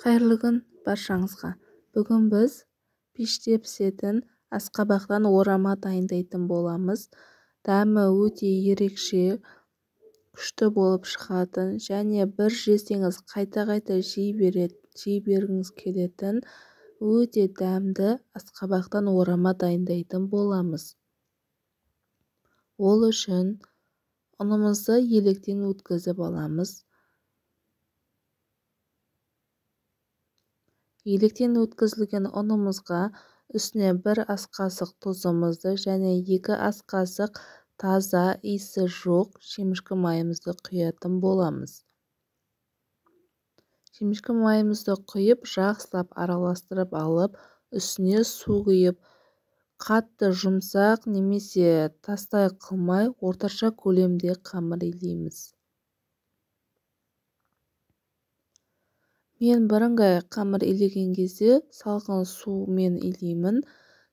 Қайырлы күн баршаңызға. Бүгін біз пеште пісетін асқабақтан орама дайындайтын боламыз. Дәмі өте ерекше, күшті болып шығатын және бір жесеңіз қайта-қайта жей бергіңіз келетін өте дәмді асқабақтан орама дайындайтын боламыз. Ол үшін ұнымызды електен өткізіп аламыз. Електен өткізілген ұнымызға үстіне 1 ас қасық тұзымызды және 2 ас қасық таза иісі жоқ шемішкі майымызды құятын боламыз. Шемішкі майымызды құйып, жақсылап араластырып алып, үстіне су құйып, қатты жұмсақ немесе тастай қылмай орташа көлемде қамыр илейміз. Мен бірыңғай қамыр илеген кезде салқын сумен илеймін.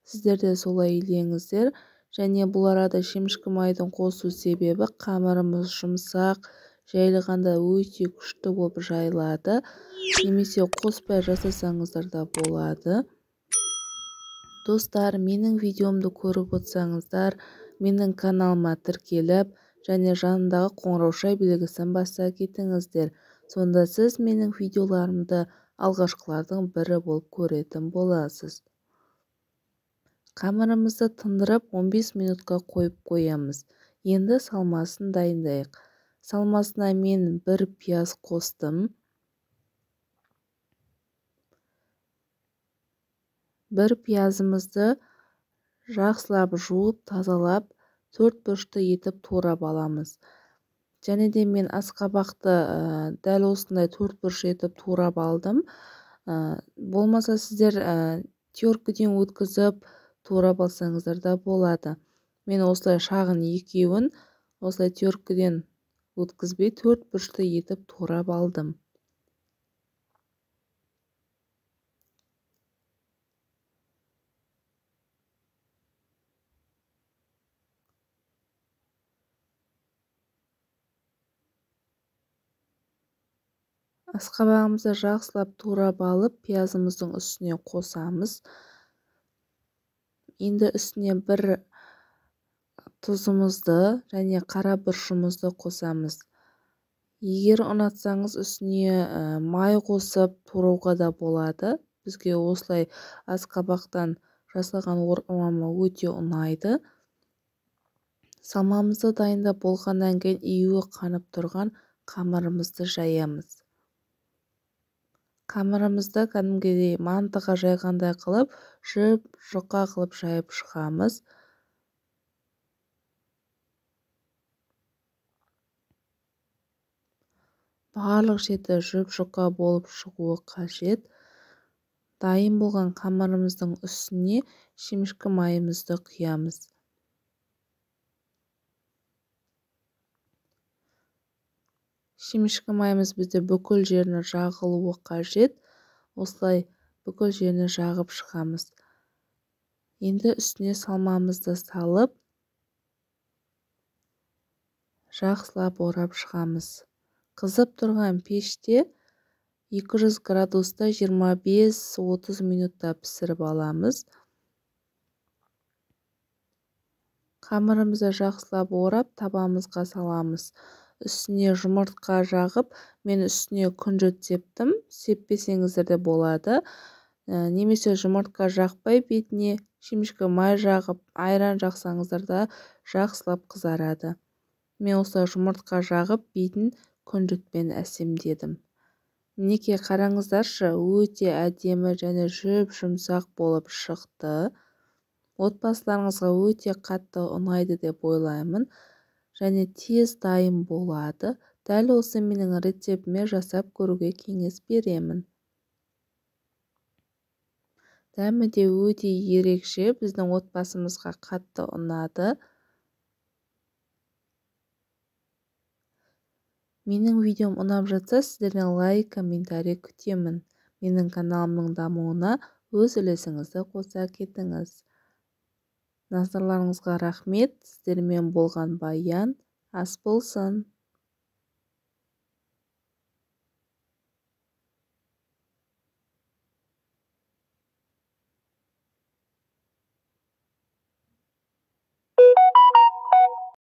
Сіздер де солай илеңіздер. Және бұл арада шемішкі майдың қосу себебі қамырымыз жұмсақ, жайылғанда өте күшті болып жайылады. Немесе қоспай жасасаңыздар да болады. Достар, менің видеомды көріп отырсаңыздар, менің каналыма тіркеліп және жанындағы қоңырауша белгісін баса кетіңіздер. Сонда сіз менің видеоларымды алғашқылардың бірі болып көретін боласыз. Қамырымызды тындырып 15 минутқа қойып қоямыз. Енді салмасын дайындайық. Салмасына мен 1 пияз қостым. 1 пиязымызды жақсылап жуып, тазалап, 4 бұрышты етіп турап аламыз. Және де мен асқабақты дәл осындай 4 бұрыш етіп турап алдым. Болмаса сіздер теркіден өткізіп турап алсаңыздар да болады. Мен осылай шағын екеуін осылай теркіден өткізбей 4 бұрышты етіп турап алдым. Асқабағымызды жақсылап турап алып, пиязымыздың үстіне қосамыз. Енді үстіне бір тұзымызды және қара бұрышымызды қосамыз. Егер ұнатсаңыз үстіне май қосып турауға да болады. Бізге осылай асқабақтан жасалған орама өте ұнайды. Салмамызды дайындап болғаннан кейін июі қанып тұрған қамырымызды жаямыз. Қамырымызды кәдімгідей мантыға жайғандай қылып, жұп жұқа қылып жайып шығамыз. Барлық шеті жұп жұқа болып шығуы қажет. Дайын болған қамырымыздың үстіне шемішкі майымызды құямыз. Шемішкі майымыз бізде бүкіл жеріне жағылуы қажет. Осылай бүкіл жеріне жағып шығамыз. Енді үстіне салмамызды салып, жақсылап орап шығамыз. Қызып тұрған пеште 200 градуста 25-30 минутта пісіріп аламыз. Қамырымызды жақсылап орап, табамызға саламыз. Үстіне жұмыртқа жағып, мен үстіне күнжіт септім, сеппесеңіздер де болады. Немесе жұмыртқа жақпай бетіне шемішкі май жағып, айран жақсаңыздар да жақсылап қызарады. Мен осылай жұмыртқа жағып, бетін күнжітпен әсемдедім. Мінекей қараңыздаршы, өте әдемі және жұп-жұмсақ болып шықты. Отбасыларыңызға өте қатты ұнайды деп ойлаймын. Және тез дайын болады. Дәл осы менің рецептіме жасап көруге кеңес беремін. Дәмі де өте ерекше, біздің отбасымызға қатты ұнады. Менің видеом ұнап жатса, сіздерден лайк, комментарий күтемін. Менің каналымның дамуына өз үлесіңізді қоса кетіңіз. Назарларыңызға рахмет. Сіздермен болған Баян. Ас болсын.